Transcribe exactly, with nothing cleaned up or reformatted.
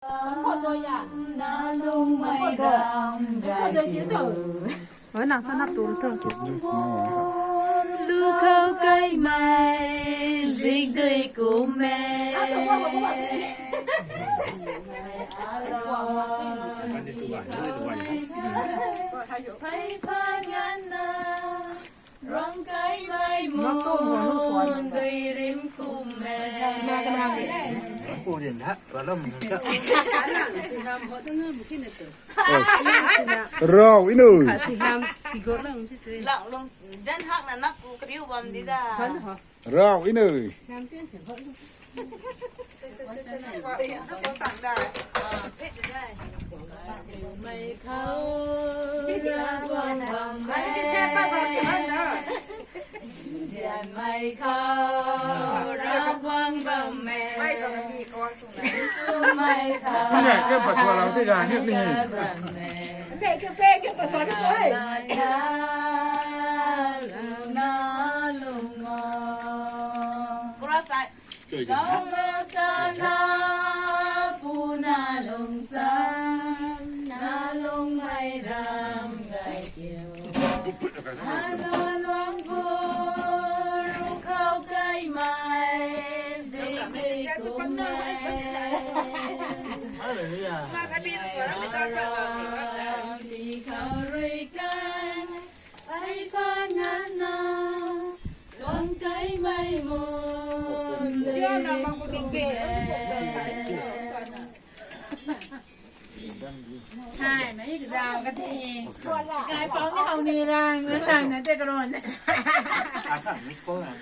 Oi, nang sa nap tu tu. Lu khou kaimei zikdui kummei. Phey phan nganvna rang kaimei mun dui rim kummei. Rau inu. Lang lung jan hakna nap ku kariu bam di da. Rau inu. Choi de. Sana puna lungsan, na lungmei ram gay kiu. Anu luang pu rung khou kaimei, zikmei kummei. Hallelujah. Aram di khou rui kan, ai pa nganvna, kan kaimei mun. Hai, mei zang ka di. Kai pau ni hau ni rang, rang na te karon. Asa miss call na.